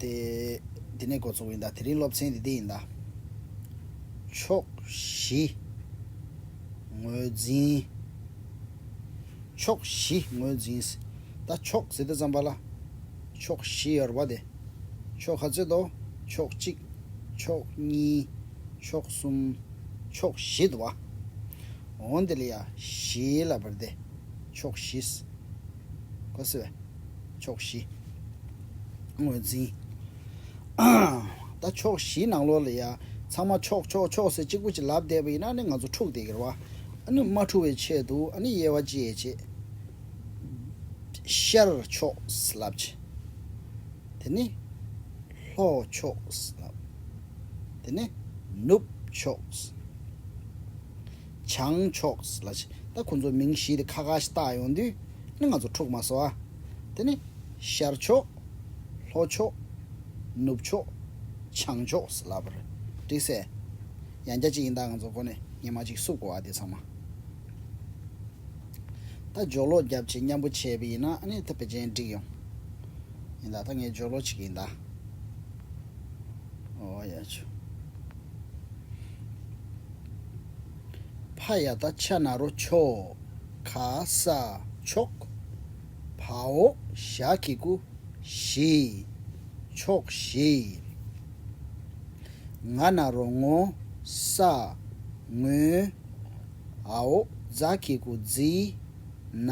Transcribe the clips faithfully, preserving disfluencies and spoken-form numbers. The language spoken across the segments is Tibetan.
དེ། དེ་ནས་འགོ་ཚུགས་ཡིན་ད། དེ་རིང་སློབ་ཚན་དེ་འདི་ཡིན་ད། ཕྱོགས་བཞི་ངོས་འཛིན། ཕྱོགས་བཞི་ངོས་འཛིན། ད་ཕྱོགས་ཟེར་དུས་ཙམ་པ་ལ། ཕྱོགས་བཞི་ཡོད་རེད་པ་དེ། ཕྱོགས་ག་ཚོད་དོ། ཕྱོགས་གཅིག་ཕྱོགས་གཉིས། ཕྱོགས་གསུམ། ཕྱོགས་བཞི་འདུག་པ། འོ་འདི་ལ་ཡ་བཞི་ལབ་པ་རེད་དེ། ཕྱོགས་བཞི། གོ་སོང་ངས། ཕྱོགས་བཞི་ངོས་འཛིན། ད་ཕྱོགས་བཞིའི་ནང་ལོགས་ལ་ཡ། ཚང་མ་ཕྱོགས་ཕྱོགས་ཕྱོགས་ཟེར་གཅིག་པུ་ཅིག་ལབ་བསྡད་པ་ཡིན་ན་ནི་ང་ཚོ་འཁྲུག་བསྡད་ཀྱི་རེད་པ། ཨ་ནི་མ་འཁྲུག་པའི་ཆེད་དུ་ཨ་ནི་དབྱེ་བ་ཕྱེ་བྱས། ཤར་ཕྱོགས་ལབ་བྱས། དེ་ནི་ལྷོ་ཕྱོགས་ལབ། དེ་ནི་ནུབ་ཕྱོགས། བྱང་ཕྱོགས་ལབ་བྱས། ད་ཁོ་ཚོ་མིང་བཞི་དེ་ཁ་ཁ་ཞིག་བཏགས་ཡོང་དུས་ནི་ང་ཚོ་འཁྲུག་མ་སོང་ཨ། དེ་ནི་ཤར་ཕྱོགས། ལྷོ་ཕྱོགས། ནུབ་ཕྱོགས། བྱང་ཕྱོགས་ལབ་པ་རེད། འགྲིག་སེ། ཡང་བསྐྱར་ཅིག་ཡིན་ད། ང་ཚོ་འགོ་ནས་ཉི་མ་གཅིག་བསུབ་དགོས་ཨ་དེ་ཚང་མ། ད་སྦྱོར་ཀློག་རྒྱབ་བྱས་མཉམ་པོ་བྱས་པ་ཡིན་ན་ཨ་ནི་ད་ཕལ་ཆེར་འགྲིག་ཡོང་། ཡིན་ད། ད་ངས་སྦྱོར་ཀློག་བྱེད་ཀྱི་ཡིན་ད། ཨོ་ཡ་ཆུ། ཕ་ཡ་བཏགས་ཕྱ་ན་རོ་ཕྱོ། ག་ས་ཕྱོགས། བ་འོག་ཞ་གི་གུ་བཞི། ཕྱོགས་བཞི། ང་ན་རོ་ངོ། ས། ངོས། འ་འོག་ཛ་གི་གུ་འཛི། ན།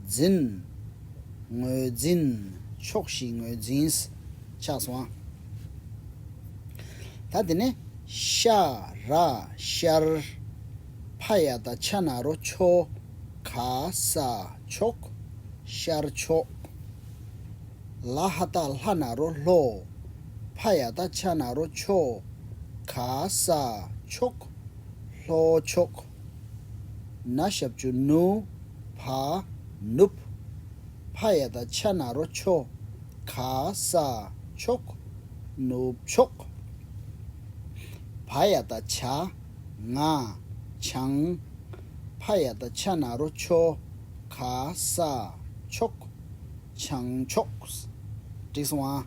འཛིན། ངོས་འཛིན། ཕྱོགས་བཞི་ངོས་འཛིན། ཆགས་སོང་ཨ། ད་དེ་ནས་ཤ་ར་ཤར། ཕ་ཡ་བཏགས་ཕྱ་ན་རོ་ཕྱོ། ག་ས་ཕྱོགས། ཤར་ཕྱོགས། ལ་ཧ་བཏགས་ལྷ་ན་རོ་ལྷོ། ཕ་ཡ་བཏགས་ཕྱ་ན་རོ་ཕྱོ། ག་ས་ཕྱོགས། ལྷོ་ཕྱོགས། ན་ཞབས་ཀྱུ་ནུ། བ། ནུབ། ཕ་ཡ་བཏགས་ཕྱ་ན་རོ་ཕྱོ། ག་ས་ཕྱོགས། ནུབ་ཕྱོགས། བ་ཡ་བཏགས་བྱ། ང་། བྱང་། ཕ་ཡ་བཏགས་ཕྱ་ན་རོ་ཕྱོ། ག་ས་ཕྱོགས། བྱང་ཕྱོགས། འགྲིག་སོང་ཨ།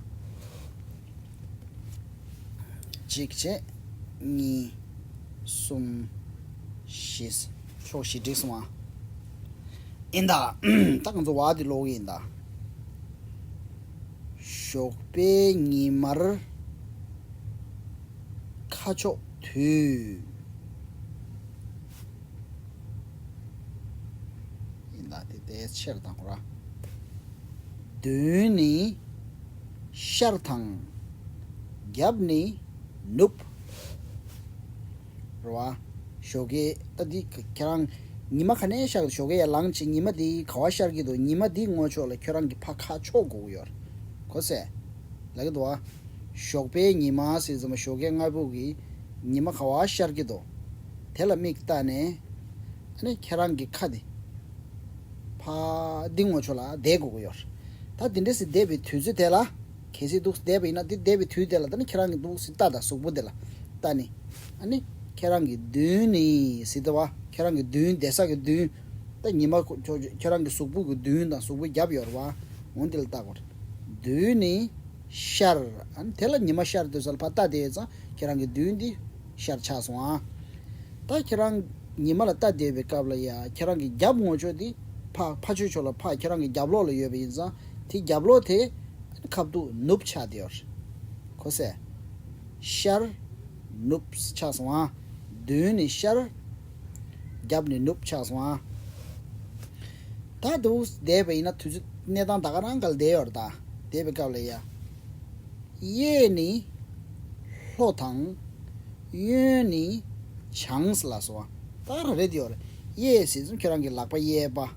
གཅིག་བྱས། གཉིས། གསུམ། བཞི། ཕྱོགས་བཞི་འགྲིག་སོང་ཨ། ཡིན་ད། ད་ང་ཚོ་བ་འདི་ཀློག་གི་ཡིན་ད། ཞོགས་པའི་ཉི་མར་ཁ་ཕྱོགས་དུས། ཡིན་ད། དེ་དེ་ཕྱིར་དང་ར། མདུན་ནི་ཤར་དང་། རྒྱབ་ནི་ནུབ། རེད་བ། ཞོགས་ཀས་ད་འདི་ཁྱེད་རང་ཉི་མ་ག་ནས་ཤར། ཞོགས་ཀས་ཡར་ལངས་བྱས་ཉི་མ་འདི་ག་བ་ཤར་གྱི་འདུག་ཉི་མ་འདིའི་ངོ་ཕྱོགས་ལ་ཁྱོད་རང་གི་ཕ་ཁ་ཕྱོགས་དགོས་ཀྱི་ཡོད་རེད། གོ་སོང་ངས། ལབ་ཀྱི་འདུག་བ། ཞོགས་པའི་ཉི་མ་ཟེར་ཙམ་པ་ཞོགས་ཀས་སྔ་པོ་གི་ཉི་མ་ག་བ་ཤར་གྱི་འདུག་དེ་ལ་མིག་ལྟ་ནས། ཨ་ནི་ཁྱེད་རང་གི་ཁ་འདི་ཕ་འདི་ངོ་ཕྱོགས་ལ་བསྡད་དགོས་ཀྱི་ཡོད་རེད། ད་འདི་འདྲ་ཞིག་བསྡད་པའི་དུས་ཚོད་དེ་ལ། གལ་སྲིད་འདུག་བསྡད་པ་ཡིན་ན་འདི་བསྡད་པའི་དུས་དེ་ལ་ད་ནི་ཁྱེད་རང་གི་འདུག་སེ་ལྟ་དང་གཟུགས་པོ་དེ་ལ་ལྟ་ནི། ཨ་ནི་ཁྱེད་རང་གི་མདུན་ནི་ཟེར་ད་བ། ཁྱེད་རང་གི་མདུན་བསྡད་ས་གི་མདུན། ད་ཉི་མ་ཁོ་ཁྱོ་ཁྱེད་རང་གི་གཟུགས་པོ་གི་མདུན་དང་གཟུགས་པོ་རྒྱབ་ཡོད་རེད་བ། འོ་འདི་ལ་ལྟ་དགོས་རེད། མདུན་ནི་ཤར། ཨ་ནི་དེ་ལ་ཉི་མ་ཤར་དུས་ས་ལ་ཕར་ལྟ་དེ་ཡོད་ཙང་ཁྱེད་རང་གི་མདུན་འདི་ཤར་ཆགས་སོང་ཨ། ད་ཁྱེད་རང་ཉི་མ་ལ་ལྟ་བསྡད་པའི་སྐབས་ལ་ཡ་ཁྱེད་རང་གི་རྒྱབ་ངོ་ཕྱོགས་འདི་ཕ་ཕ་ཆོས་ཕྱོགས་ལ་ཕ་ཁྱེད་རང་གི་རྒྱབ་ལོགས་ལ་ཡོད་པ་ཡིན་ཙང་དེ་རྒྱབ་ལོགས་དེ་ཁ་ཐུག་ནུབ་ཆགས་བསྡད་ཡོད་རེད། གོ་སོང་ངས། ཤར་ནུབ་ཆགས་སོང་ཨ། མདུན་ནི་ཤར། རྒྱབ་ནི་ནུབ་ཆགས་སོང་ཨ། ད་འདུག་བསྡད་པ་ཡིན་ན་དུས་ཚོད་གནས་སྟངས་ད་ག་རང་ག་ལ་བསྡད་ཡོད་རེད་ད། བསྡད་པའི་སྐབས་ལ་ཡ། གཡས་ནི་ལྷོ་དང་། གཡོན་ནི་བྱང་ལ་སོ། ད་ར་རེད་ཡོད་རེད། གཡས་ཟེར་ཙམ་ཁྱོད་རང་གི་ལག་པ་གཡས་པ།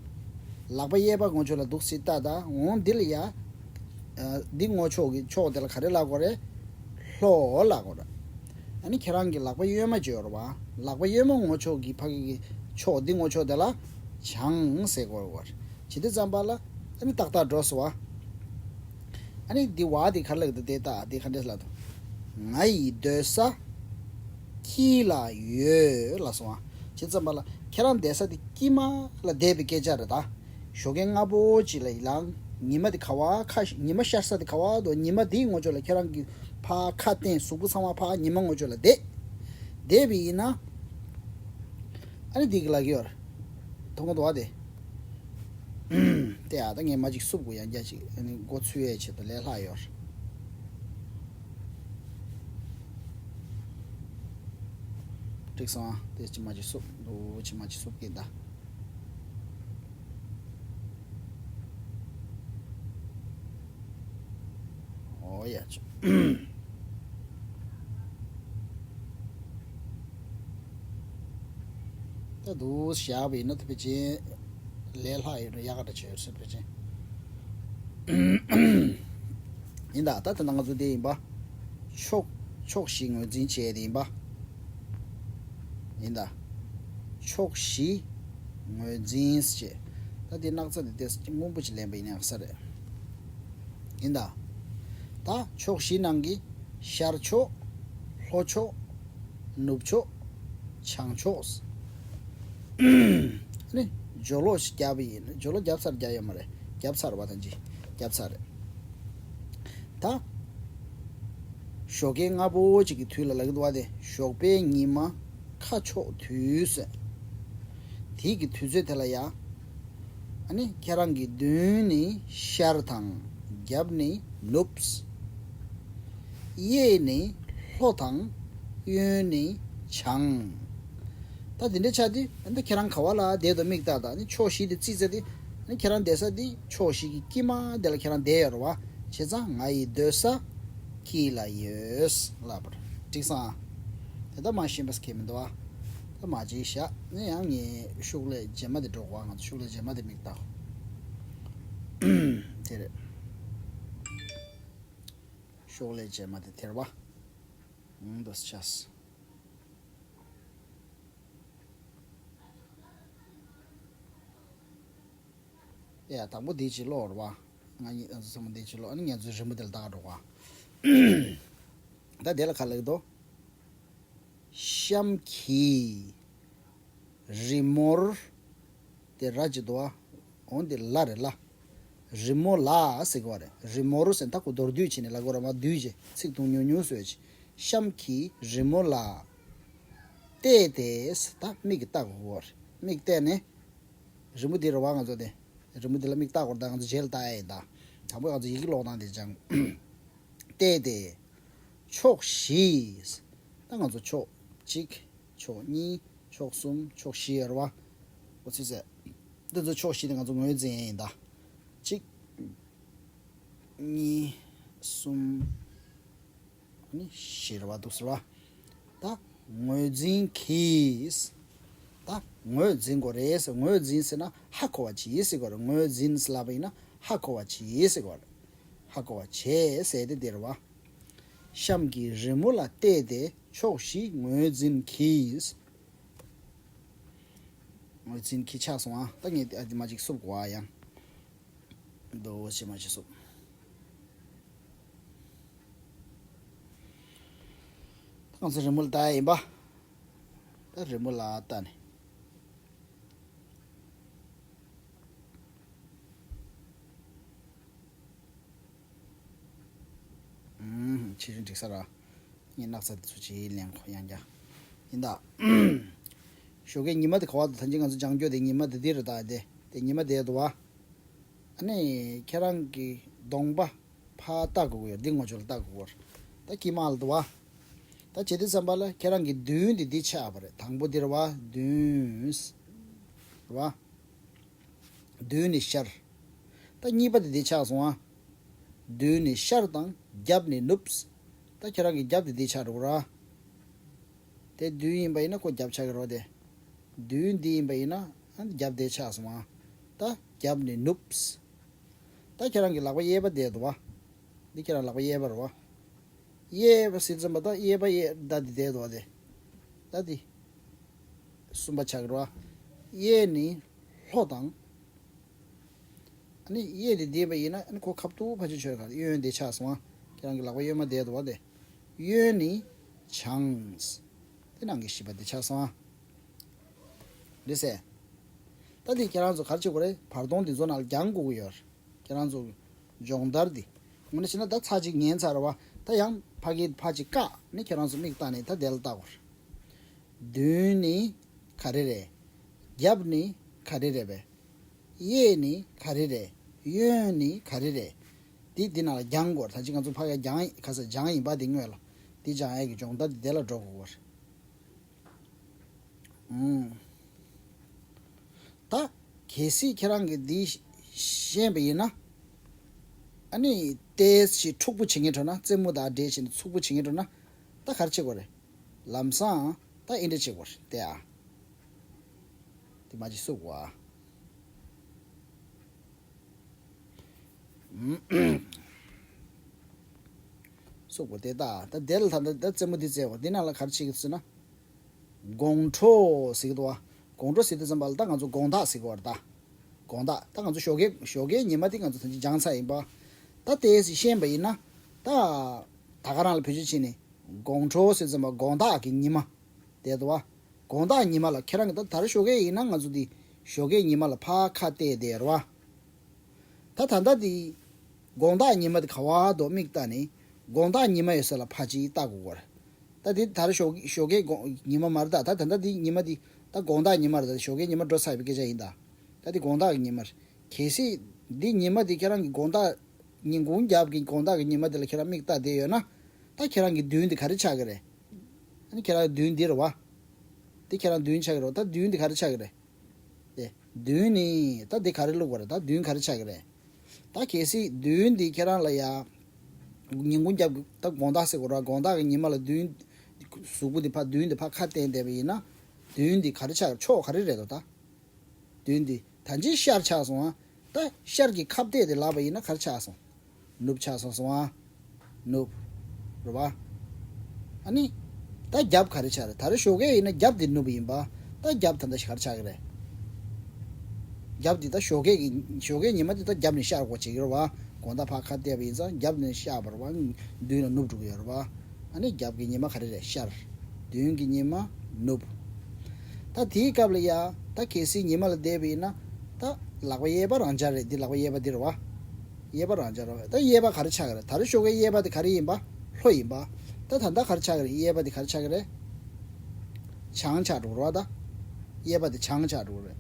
ལག་པ་གཡས་པ་ངོ་ཕྱོགས་ལ་འདུག་སེ་ལྟ་ད་འོང་འདི་ལ་ཡ། འདི་ངོ་ཕྱོགས་ཀྱི་ཕྱོགས་དེ་ལ་ག་རེ་ལབ་དགོས་རེད། ལྷོ་ལབ་དགོས་རེད། ཨ་ནི་ཁྱེད་རང་གི་ལག་པ་གཡོན་མ་ཅིག་ཡོད་རེད་བ། ལག་པ་གཡོན་མ་ངོ་ཕྱོགས་ཀྱི་ཕ་གི་གི་ཕྱོགས་འདི་ངོ་ཕྱོགས་དེ་ལ་བྱང་ཟེར་དགོས་རེད་བ། བྱེད་དུས་ཙམ་པ་ལ་ཨ་ནི་ཏག་ཏག་འགྲོ་སོང་བ། ཨ་ནི་འདི་བ་འདི་ག་རེ་ལབ་ཀྱི་འདུག་དེ་ལྟ་འདི་ག་འདྲས་ལབ་འདུག་ང་ཡི་སྡོད་ས་དཀྱིལ་ལ་ཡོད་ལབ་སོང་བ། བྱེད་དུས་ཙམ་པ་ལ་ཁྱེད་རང་བསྡད་ས་དེ་དཀྱིལ་མ་ལ་བསྡད་པའི་སྐད་ཆ་རེད་ད། ཞོགས་ཀས་སྔ་པོ་ཅིག་ལ་ཡིན་ལང་ ཉི་མ་དེ་ག་བ་ཁ་ཉི་མ་ཤར་ས་དེ་ག་བ་དོ་ཉི་མ་དེའི་ངོ་ཅོག་ལ་ཁྱེད་རང་གི་ཕ་ཁ་བསྟན་གཟུགས་པོ་ཚང་མ་ཕ་ཉི་མ་ངོ་ཅོག་ལ་བསྡད། བསྡད་པ་ཡིན་ན། ཨ་ནི་འདི་གི་ལ་གི་ཡོར། མཐོང་གི་འདུག་བ་དེ། དེ་ཡ་ད་ངས་མ་ཅིག་སུབ་དགོས་ཡང་རྒྱ་ཅིག་ཨ་ནི་མགོ་ཚུད་ཡས་ཆེད་དུ་ལས་སླ་ཡོར། འགྲིག་སོང་ཨ། དེ་ཅི་མ་ཅིག་སུབ་འདུག་ཅི་མ་ཅིག་སུབ་ཀྱི་ད། ཨོ་ཡ་ཆོ། ད་འདུག་བཞག་པ་ཡིན་ན་ད་ཕལ་ཆེར་ལས་སླ་ཡོད་ན་ཡག་ག་འདྲ་བྱོས་སྲིད་ཕལ་ཆེར། ཡིན་ད་ད་ད་ང་ཚོ་འདི་ཡིན་པ། ཕྱོགས་ཕྱོགས་བཞི་ངོས་འཛིན་བྱས་དེ་ཡིན་པ། ཡིན་ད། ཕྱོགས་བཞི་ངོས་འཛིན་བྱས། ད་འདི་སྣག་ཚ་འདི་ཏོག་ཙམ་སྔོན་པོ་ཅིག་ལེན་པ་ཡིན་ན་ཡག་ས་རེད། ཡིན་ད། ད་ཕྱོགས་བཞི་ནང་གི་ཤར་ཕྱོགས། ལྷོ་ཕྱོགས། ནུབ་ཕྱོགས། བྱང་ཕྱོགས། ནི་སྦྱོར་ཀློག་ཞིག་བརྒྱབ་པ་ཡིན། སྦྱོར་ཀློག་བརྒྱབ་ཚར་བརྒྱབ་ཡོད་མ་རེད། བརྒྱབ་ཚར་བ་དང་ཅི་བརྒྱབ་ཚར་རེད། ད་ཞོགས་ཀའི་སྔ་པོ་ཅིག་གི་དུས་ལ་ལབ་ཀྱི་འདུག་བ། དེ་ཞོགས་པའི་ཉི་མ་ཁ་ཕྱོགས་དུས་ཟེར། དེའི་གི་དུས་ཚོད་དེ་ལ་ཡ། ཨ་ནི་ཁྱེད་རང་གི་མདུན་ནི་ཤར་དང་རྒྱབ་ནི་ནུབ། གཡས་ནི་ལྷོ་དང་གཡོན་ནི་བྱང་། ད་དེ་འདྲའི་ཆ་དེ་ཨ་ནི་ཁྱེད་རང་ག་བ་ལ་བསྡད་དོ་མིག་ལྟ་ད་ནི་ཕྱོགས་བཞི་དེ་རྩིས་ཚེ་དེ་ཨ་ནི་ཁྱེད་རང་བསྡད་ས་དེ་ཕྱོགས་བཞི་གི་དཀྱིལ་མ་དེ་ལ་ཁྱེད་རང་བསྡད་ཡོད་རེད་བ། བྱས་ཙང་ང་ཡི་སྡོད་ས་དཀྱིལ་ལ་ཡོད་ལབ་པར་འགྲིག་སོང་ཨ། དེ་ད་མ་ཤེས་པ་ཁྱད་མི་འདུག་ཨ། ད་མ་བྱེད་ཤག་ནི་ཡང་ངས་ཤུགས་ལས་རྗེས་མ་དེ་འགྲོ་གོ་ང་ཚོ་ཤུགས་ལས་རྗེས་མ་དེ་མིག་ལྟ། དེ་རེད། ཤུགས་ལས་རྗེས་མ་དེ་དེར་བ། ཨང་། འདོད་ཆགས། ཡ་དང་པོ་འདི་ཅིག་ཀློག་རེད་བ། ང་གཉིས་ང་ཚོ་ཚང་མ་འདི་ཅིག་ཀློག་ཨ་ནི་ང་ཚོའི་རི་མོ་དེ་ལ་ལྟ་ག་འགྲོ་བ། ད་དེ་ལ་ག་ལབ་ཀྱི་འདུག་གཤམ་གྱི་རི་མོར། དེ་ར་ཅིག་འདུག་བ། འོན་ཏེ་ལ་རེད་ལ། རི་མོ་ལ་ཟེར་གྱི་བ་རེད། རི་མོར་ཟེར་ད་ཁོ་མདོར་བསྡུས་བྱས་ནས་ལབ་དགོས་རེད་མ། བསྡུས་བྱས་ཚིག་ཐུང་ཉུང་ཉུང་བཟོས་བྱས། གཤམ་གྱི་རི་མོ་ལ་བལྟས་ཏེ་ཟེར་ད་མིག་གིས་ལྟ་དགོས་ཀྱི་རེད། མིག་བལྟས་ནས། རི་མོ་འདི་རེད་བ་ང་ཚོ་དེ། རི་མོ་འདི་ལ་མིག་ལྟ་དགོས་རེད། ད་ང་ཚོ་རྗེས་ལ་ལྟ་ཡ་ཡིན་ད། དང་པོ་ང་ཚོ་ཡི་གེ་ཀློག་སྟངས་དེ་སྦྱང་། བལྟས་ཏེ། ཕྱོགས་བཞི། ད་ང་ཚོ་ཕྱོགས་གཅིག་ཕྱོགས་གཉིས། ཕྱོགས་གསུམ། ཕྱོགས་བཞི་ཡོད་རེད་བ། འོ་ཙི་ཙི། འདི་ཚོ་ཕྱོགས་བཞི་དེ་ང་ཚོ་ངོས་འཛིན་ཡིན་ད། གཅིག་གཉིས། གསུམ། ཨ་ནི་བཞི་རེད་བ། འདུག་ཟེར་བ། ད་ངོས་འཛིན་གྱིས། ད་ངོས་འཛིན་དགོས་རེད་ཟེར། ངོས་འཛིན་ཟེར་ན་ཧ་གོ་བ་གྱིས་ཟེར་དགོས་རེད། ངོས་འཛིན་ཟེར་ལབ་པ་ཡིན་ན་ཧ་གོ་བ་གྱིས་ཟེར་དགོས་རེད། ཧ་གོ་བ་བྱས་ཟེར་དེ་འདི་རེད་བ། གཤམ་གྱི་རི་མོ་ལ་བལྟས་ཏེ་ཕྱོགས་བཞི་ངོས་འཛིན་གྱིས། ངོས་འཛིན་གྱིས་ཆགས་སོང་ཨ། ད་ངས་ཨ་དེ་མ་ཅིག་སུབ་དགོས་ཨ་ཡང་། འདུག་ཅི་མ་ཅིག་སུབ། ད་ང་ཚོ་རི་མོ་ལ་ལྟ་ཡ་ཡིན་པ། ད་རི་མོ་ལ་ལྟ་ནས། ཨུམ། ཕྱི་རུ་འགྲིག་ས་ར། ངས་སྣག་ཚ་དེ་ཚོ་ཅིག་ལེན་གོ་ཡང་རྒྱ། ཡིན་ད། ཞོགས་ཀའི་ཉི་མ་དེ་ག་བ་དུ་ཐམས་ཅད་ང་ཚོ་སྦྱང་རྒྱུ་དེ་ཉི་མ་དེ་འདི་རེད་ད་དེ། དེ་ཉི་མ་དེ་འདུག་བ། ཨ་ནི་ཁྱེད་རང་གི་གདོང་པ་ཕར་ལྟ་དགོས་ཀྱི་ཡོད། འདི་ངོ་ཅོག་ལ་ལྟ་དགོས་ཀྱི་ཡོད། ད་དཀྱིལ་མ་ལ་འདུག་བ། ད་བྱེད་དུས་ཙམ་པ་ལ་ཁྱེད་རང་གི་མདུན་འདི་འདི་ཆགས་པ་རེད། དང་པོ་འདི་རེད་བ། མདུན། རེད་བ། མདུན་ནི་ཤར། ད་གཉིས་པ་འདི་འདི་ཆགས་སོང་ཨ། མདུན་ནི་ཤར་དང་རྒྱབ་ནི་ནུབ། ད་ཁྱེད་རང་གི་རྒྱབ་འདི་འདི་ཆགས་འགྲོ་གི་རེད་བ། དེ་མདུན་ཡིན་པ་ཡིན་ན་ཁོ་རྒྱབ་ཆགས་ཀྱི་རེད་བ་དེ། མདུན་འདི་ཡིན་པ་ཡིན་ན་ཨ་ནི་རྒྱབ་དེ་ཆགས་སོང་ཨ། ད་རྒྱབ་ནི་ནུབ། ད་ཁྱེད་རང་གི་ལག་པ་གཡས་པ་བསྡད་འདུག་བ། འདི་ཁྱེད་རང་ལག་པ་གཡས་པ་རེད་བ། གཡས་པ་ཟེར་ཙམ་པ་ད་གཡས་པ་གཡས་ད་འདི་བསྡད་འདུག་བ་དེ། ད་འདི། གསུམ་པ་ཆགས་ཀྱི་རེད་བ། གཡས་ནི་ལྷོ་དང་། ཨ་ནི་གཡས་དེ་བསྡད་པ་ཡིན་ན་ཨ་ནི་ཁོ་ཁ་ཐུག་ཕར་ཕྱིན་ཆོད་ག་གཡོན་དེ་ཆགས་སོང་ཨ། ཁྱེད་རང་གི་ལག་པ་གཡོན་མ་བསྡད་འདུག་བ་དེ། གཡོན་ནི་བྱང་། དེ་ནང་གི་བཞི་པ་དེ་ཆགས་སོང་ཨ། རེད་ཟེར། ད་འདི་ཁྱེད་རང་ཚོ་ག་རེ་བྱེད་དགོས་རེད། བར་སྟོང་འདི་ཚོ་ནང་ལ་རྒྱང་དགོས་ཀྱི་ཡོད། ཁྱེད་རང་ཚོ་སྦྱོང་བརྡར་འདི་དངོས་གནས་བྱས་ན་ད་ཚར་གཅིག་ཉན་ཚར་བ། ད་ཡང་ཕ་གི་ཕར་གཅིག་བཀག་ནས་ཁྱེད་རང་ཚོ་མིག་བལྟས་ནས་ད་དེ་ལ་བལྟ་དགོས་རེད། མདུན་ནི་ག་རེ་རེད། རྒྱབ་ནི་ག་རེ་རེད་པས། གཡས་ནི་ག་རེ་རེད། གཡོན་ནི་ག་རེ་རེད། འདི་འདི་ནང་ལ་སྦྱང་དགོས། ད་ཅི་ང་ཚོ་ཕ་གིར་སྦྱང་ཁ་ས་སྦྱང་ཡིན་པ་འདི་སྔོན་ལ་འདི་སྦྱང་ཡས་ཀྱི་སྦྱོང་བརྡར་འདི་དེ་ལ་འགྲོ་དགོས་པ་རེད། ཨུམ། ད་གལ་སྲིད་ཁྱེད་རང་གིས་འདི་ཤེས་པ་ཡིན་ན། ཨ་ནི་ཏོག་ཙམ་འཁྲུག་པོ་བྱེད་མཁན་འགྲོ་ན། རྩེད་མོ་དང་འདྲེས་བྱས་ནས་འཁྲུག་པོ་བྱེད་མཁན་འགྲོ་ན། ད་ག་རེ་བྱེད་དགོས་རེད། ལམ་སང་ད་འདི་འདྲ་བྱེད་དགོས་རེད་དེ་ཨ། དེ་མ་གཅིག་བསུབ་དགོས་ཨ། བསུབ་དགོས་དེ་ད། ད་དེ་ལ་ད་ད་རྩེད་མོ་འདི་རྩེ་དགོས། འདི་ནང་ལ་ག་རེ་བྱེད་ཀྱི་ཟེར་ན། དགོང་དྲོ་ཟེར་གྱི་འདུག་བ། དགོང་དྲོ་ཟེར་དུས་ཙམ་པ་ལ་ད་ང་ཚོ་དགོང་དག་ཟེར་གྱི་ཡོད་རེད་ད། དགོང་དག་ད་ང་ཚོ་ཞོགས་ཀས་ཞོགས་ཀའི་ཉི་མ་དེ་ང་ཚོ་ད་ཅི་སྦྱངས་ཚར་ཡིན་པ། ད་དེ་ཤེས་པ་ཡིན་ན། ད་ད་ག་རང་ལ་བེད་སྤྱོད་བྱས་ནས་དགོང་དྲོ་ཟེར་དུས་ཙམ་པ་དགོང་དག་གི་ཉི་མ། དེ་འདུག་བ། དགོང་དག་ཉི་མ་ལ་ཁྱེད་རང་གི་ད་ད་རེས་ཞོགས་ཀས་ཡིན་ན་ང་ཚོ་འདི་ཞོགས་ཀའི་ཉི་མ་ལ་ཕར་ཁ་གཏད་བསྡད་རེད་བ། ད་ད་ལྟ་འདི་དགོང་དག་ཉི་མ་འདི་ག་བ་འདུག་མིག་བལྟས་ནས་དགོང་དག་ཉི་མ་ཡོད་ས་ལ་ཕར་ཅིག་བལྟ་དགོས་ཀྱི་རེད། ད་འདི་ད་རེས་ཞོགས་ཞོགས་ཀའི་དགོང་ཉི་མ་མ་རེད་ད། ད་ད་ལྟ་འདི་ཉི་མ་འདི་ད་དགོང་དག་ཉི་མ་རེད་ད། ཞོགས་ཀའི་ཉི་མ་འགྲོ་ཚར་བའི་སྐད་ཆ་ཡིན་ད། ད་འདི་དགོང་དག་གི་ཉི་མ་རེད། གལ་སྲིད་འདི་ཉི་མ་འདི་ཁྱེད་རང་གི་དགོང་དག་ཉིན་གུང་རྒྱབ་ཀྱི་དགོང་དག་གི་ཉི་མ་འདི་ལ་ཁྱེད་རང་མིག་བལྟས་བསྡད་ཡོད་ན། ད་ཁྱེད་རང་གི་མདུན་འདི་ག་རེ་ཆགས་ཀྱི་རེད། ཨ་ནི་ཁྱེད་རང་མདུན་འདི་རེད་བ། འདི་ཁྱེད་རང་མདུན་ཆགས་ཀྱི་རེད་བ། ད་མདུན་འདི་ག་རེ་ཆགས་ཀྱི་རེད། དེ་མདུན་ནི་ད་འདི་ག་རེ་བླུགས་པ་རེད། ད་མདུན་ག་རེ་ཆགས་ཀྱི་རེད། ད་གལ་སྲིད་མདུན་འདི་ཁྱེད་རང་ལ་ཡ། ཉིན་གུང་རྒྱབ་ཀྱི་ད་དགོང་དག་ཟེར་དགོས་རེད་བ། དགོང་དག་གི་ཉི་མ་ལ་མདུན། གཟུགས་པོ་འདི་ཕར་མདུན་འདི་ཕར་ཁ་བསྟན་བསྡད་པ་ཡིན་ན། མདུན་འདི་ག་རེ་ཆགས་ཕྱོགས་ག་རེ་རེད་དོ་ད། མདུན་འདི་ད་ཅི་ཤར་ཆགས་སོང་ཨ། ད་ཤར་གྱི་ཁ་གཏད་དེ་ལབ་པ་ཡིན་ན་ག་རེ་ཆགས་སོང་། ནུབ་ཆགས་སོང་སོང་ཨ། ནུབ། རེད་བ། ཨ་ནི། ད་རྒྱབ་ག་རེ་ཆགས་རེད། ད་རེས་ཞོགས་ཀས་ཡིན་ན་རྒྱབ་འདི་ནུབ་ཡིན་པ། ད་རྒྱབ་ད་ལྟ་ཞིག་ག་རེ་ཆགས་ཀྱི་རེད། རྒྱབ་འདི་ད་ཞོགས་ཀས་ཀྱི་ཞོགས་ཀའི་ཉི་མ་འདི་ད་རྒྱབ་ནས་ཤར་དགོས་བྱེད་ཀྱི་རེད་བ། དགོང་དག་ཕར་ཁ་གཏད་པ་ཡིན་ཙང་རྒྱབ་ནས་ཤར་བ་རེད་བ། མདུན་ལ་ནུབ་འགྲོ་གི་ཡོད་རེད་བ། ཨ་ནི་རྒྱབ་ཀྱི་ཉི་མ་ག་རེ་རེད་ཤར། མདུན་གྱི་ཉི་མ་ནུབ། ད་དེའི་སྐབས་ལ་ཡ། ད་གལ་སྲིད་ཉི་མ་ལ་བསྡད་པ་ཡིན་ན། ད་ལག་པ་གཡས་པ་རང་འཇགས་རེད། འདི་ལག་པ་གཡས་པ་འདི་རེད་བ། གཡས་པ་རང་འཇགས་རེད་བ། ད་གཡས་པ་ག་རེ་ཆགས་ཀྱི་རེད། ད་རེས་ཞོགས་ཀའི་གཡས་པ་དེ་ག་རེ་ཡིན་པ། ལྷོ་ཡིན་པ། ད་ད་ལྟ་ག་རེ་ཆགས་ཀྱི་རེད། གཡས་པ་དེ་ག་རེ་ཆགས་ཀྱི་རེད། བྱང་ཆགས་འགྲོ་གི་རེད་བ་ད། གཡས་པ་དེ་བྱང་ཆགས་འགྲོ་གི་རེད།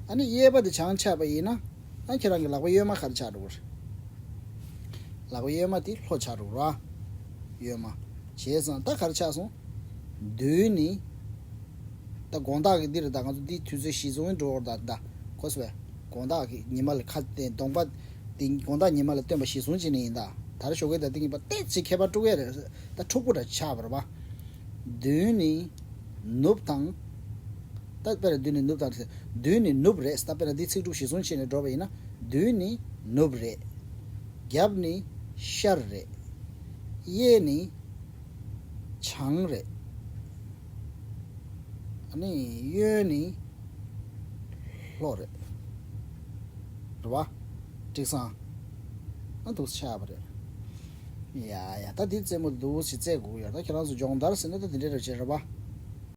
ཨ་ནི་གཡས་པ་དེ་བྱང་ཆགས་པ་ཡིན་ན། ཨ་ཁྱེད་རང་གི་ལག་པ་གཡོན་མ་ག་རེ་ཆགས་འགྲོ་གི་རེད། ལག་པ་གཡོན་མ་དེ་ལྷོ་ཆགས་འགྲོ་གི་རེད་བ། གཡོན་མ། བྱས་ཙང་ད་ག་རེ་ཆགས་སོང་། མདུན་ནི། ད་དགོང་དག་གི་འདི་རེད་ད། ང་ཚོ་འདི་དུས་ཚོད་གཞི་བཟུང་འགྲོ་བར་ད་ད། གོ་སོང་བས། དགོང་དག་གི་ཉི་མ་ལ་ཁ་གཏད་གདོང་པ། འདི་དགོང་དག་ཉི་མ་ལ་སྟོན་པ་གཞི་བཟུང་བྱས་ནས་ཡིན་ད། ད་རེས་ཞོགས་ཀས་ད་འདི་ཡིན་པ་ཏོག་ཙམ་ཁྱད་པར་འགྲོ་གི་རེད། ད་འཁྲུག་པོ་འདྲ་ཆགས་པ་རེད་བ། མདུན་ནི་ནུབ་དང་། ད་དཔེར་ན་མདུན་ནི་ནུབ་དང་། མདུན་ནི་ནུབ་རེད། ད་དཔེར་ན་འདི་ཚིག་འབྲུ་གཞི་བཟུང་བྱས་ནས་འགྲོ་བ་ཡིན་ན། མདུན་ནི་ནུབ་རེད། རྒྱབ་ནི་ཤར་རེད། གཡས་ནི་བྱང་རེད། ཨ་ནི་གཡོན་ནི་ལྷོ་རེད། རེད་བ། འགྲིག་སོང་། ཨ་འདུག་སེ་ཆགས་པ་རེད། ཡ་ཡ། ད་འདི་རྩེད་མོ་འདུག་སེ་རྩེ་དགོས་ཡོད། ད་ཁྱེད་རང་ཚོ་སྦྱོང་བརྡར་ཟེར་ན་ད་འདི་འདྲ་རེད་བྱས་རེད་བ།